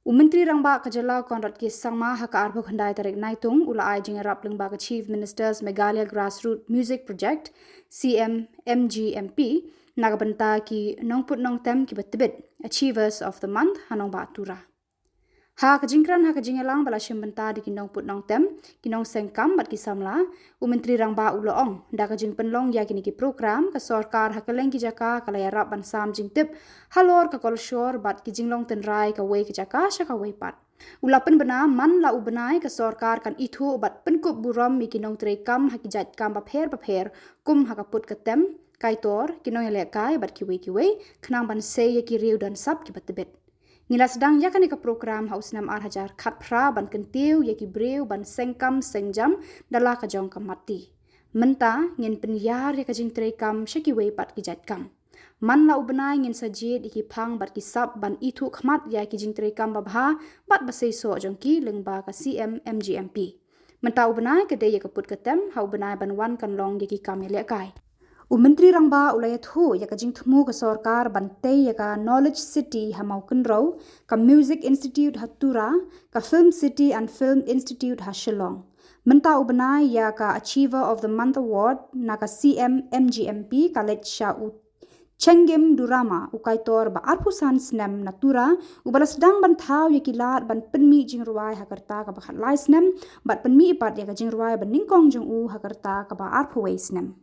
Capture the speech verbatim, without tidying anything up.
U Myntri Rangbah ka jylla Conrad K Sangma ha ka arphew khyndai tarik Naitung u la ai jingïarap lyngba ka Chief Minister's Meghalaya Grassroots Music Project, C M M G M P, na ka bynta ki nongput nongtem kiba tbit, Achievers of the Month, ha nongbah Tura. Ha ka jingkren ha ka jingïalang ba la shim bynta da ki nongput nongtem, ki nongseng kam bad ki samla, u Myntri Rangbah u la ong, da ka jingpynlong ïa kine ki program, ka sorkar ha kylleng ki jaka ka la ïarap ban sam jingtip halor ka kolshor bad ki jinglong tynrai kawei ka jaka sha kawei pat. U la pynbna man la u bnai ka sorkar kan ithuh bad pynkup burom ïa ki nongtrei kam ha ki jait kam bapher bapher, kum ha ka put ka tem, kaitor, ki nongïalehkai bad kiwei kiwei, khnang ban sei ïa ki riew don sap kiba tbit. Ngi la sdang ïa kane ka program ha u snem ar hajar khatphra ban kyntiew ïa ki briew ban seng kam seng jam da la ka jong ka mat ti. Mynta ngin pynïar ïa ka jingtrei kam sha kiwei pat ki jait kam. Man la u bnai ngin sa jied ïa ki phang bad ki sap ban ithuh khmat ïa ki jingtrei kam babha bad ba seisoh jong ki lyngba ka C M M G M P. Mynta u bnai ka dei ïa ka put ka tem, ha u bnai ban wan kan long ïa ki kam ïalehkai. U Myntri Rangbah u la ïathuh ïa ka jingthmu ka sorkar ban tei ïa ka Knowledge City ha Mawkynrew, ka Music Institute ha Tura, ka Film City and Film Institute ha Shillong. Mynta u bnai ïa ka Achiever of the Month Award na ka C M M G M P ka leit sha u Chengim Durama, u kaitor ba arphew san snem na Tura, uba la sdang ban thaw ïa ki lad ban pynmih jingrwai ha ka rta kaba khatlai snem, bad pynmih pat ïa ka jingrwai ba nyngkong jong u ha ka rta kaba arphew wei snem.